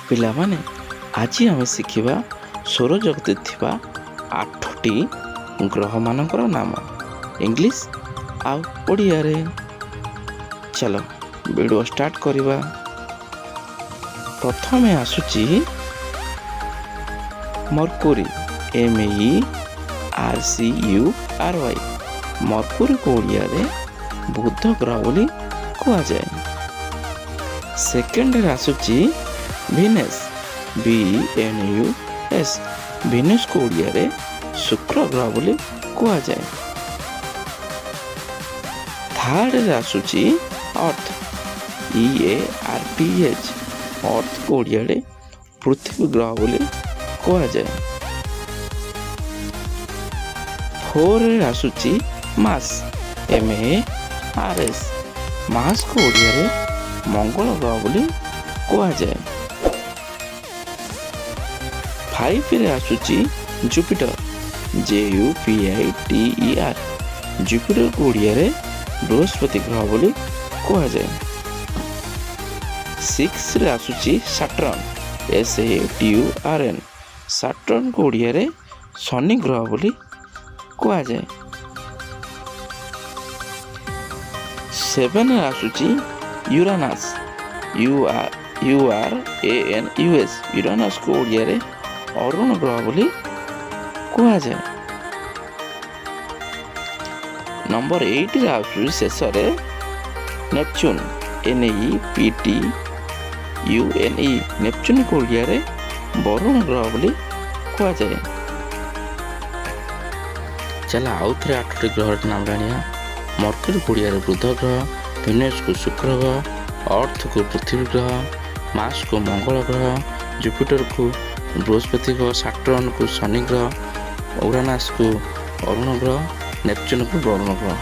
ପିଲାମାନେ, ଆଜି ଆମେ ଶିଖିବା ସୌରଜଗତରେ ଥିବା 8ଟି ଗ୍ରହମାନଙ୍କର ନାମ ଇଂଲିଶ ଆଉ ଓଡ଼ିଆରେ। ଚାଲ ଭିଡ଼ିଓ ଷ୍ଟାର୍ଟ କରିବା। ପ୍ରଥମେ ଆସୁଛି Mercury, M E R C U R Y. ମର୍କୁରୀକୁ ଓଡ଼ିଆରେ ବୁଧ ଗ୍ରହ ବୋଲି କୁହାଯାଏ। ସେକେଣ୍ଡରେ ଆସୁଛି Venus, V N U S. ଭିନସ୍କୁ ଓଡ଼ିଆରେ ଶୁକ୍ର ଗ୍ରହ ବୋଲି କୁହାଯାଏ। ଥାର୍ଡ଼ରେ ଆସୁଛି ଅର୍ଥ, ଇ ଏ ଆର୍ ଟି ଏଚ୍। ଅର୍ଥକୁ ଓଡ଼ିଆରେ ପୃଥିବୀ ଗ୍ରହ ବୋଲି କୁହାଯାଏ। ଫୋରରେ ଆସୁଛି ମାସ୍, ଏମ୍ ଏ ଆର୍ ଏସ୍। ମାସ୍କୁ ଓଡ଼ିଆରେ ମଙ୍ଗଳ ଗ୍ରହ ବୋଲି କୁହାଯାଏ। ଫାଇଭରେ ଆସୁଛି Jupiter, J U P I T E R. ଜୁପିଟରକୁ ଓଡ଼ିଆରେ ବୃହସ୍ପତି ଗ୍ରହ ବୋଲି କୁହାଯାଏ। ସିକ୍ସରେ ଆସୁଛି Saturn, S A T you R N. ସାଟର୍ନକୁ ଓଡ଼ିଆରେ ଶନି ଗ୍ରହ ବୋଲି କୁହାଯାଏ। ସେଭେନରେ ଆସୁଛି ୟୁରାନାସ୍, you R A N U S. ୟୁରାନାସ୍କୁ ଓଡ଼ିଆରେ ଅରୁଣ ଗ୍ରହ ବୋଲି କୁହାଯାଏ। ନମ୍ବର 8ରେ ଆସୁଛି ଶେଷରେ Neptune, N E P T U N E. ନେପଚୁନ୍କୁ ଓଡ଼ିଆରେ ବରୁଣ ଗ୍ରହ ବୋଲି କୁହାଯାଏ। ଚାଲ ଆଉ ଥରେ 8ଟି ଗ୍ରହର ନାମ ଜାଣିବା। ମର୍କୁରୀ ଓଡ଼ିଆରେ ବୁଧ ଗ୍ରହ, ଭିନସ୍କୁ ଶୁକ୍ର ଗ୍ରହ, ଅର୍ଥକୁ ପୃଥିବୀ ଗ୍ରହ, ମାର୍ସକୁ ମଙ୍ଗଳ ଗ୍ରହ, ଜୁପିଟରକୁ ବୃହସ୍ପତି ଗ୍ରହ, ସାଟର୍ନକୁ ଶନି ଗ୍ରହ, ଉରାନାସକୁ ଅରୁଣ ଗ୍ରହ, ନେପଚୁନ୍କୁ ବରୁଣ ଗ୍ରହ।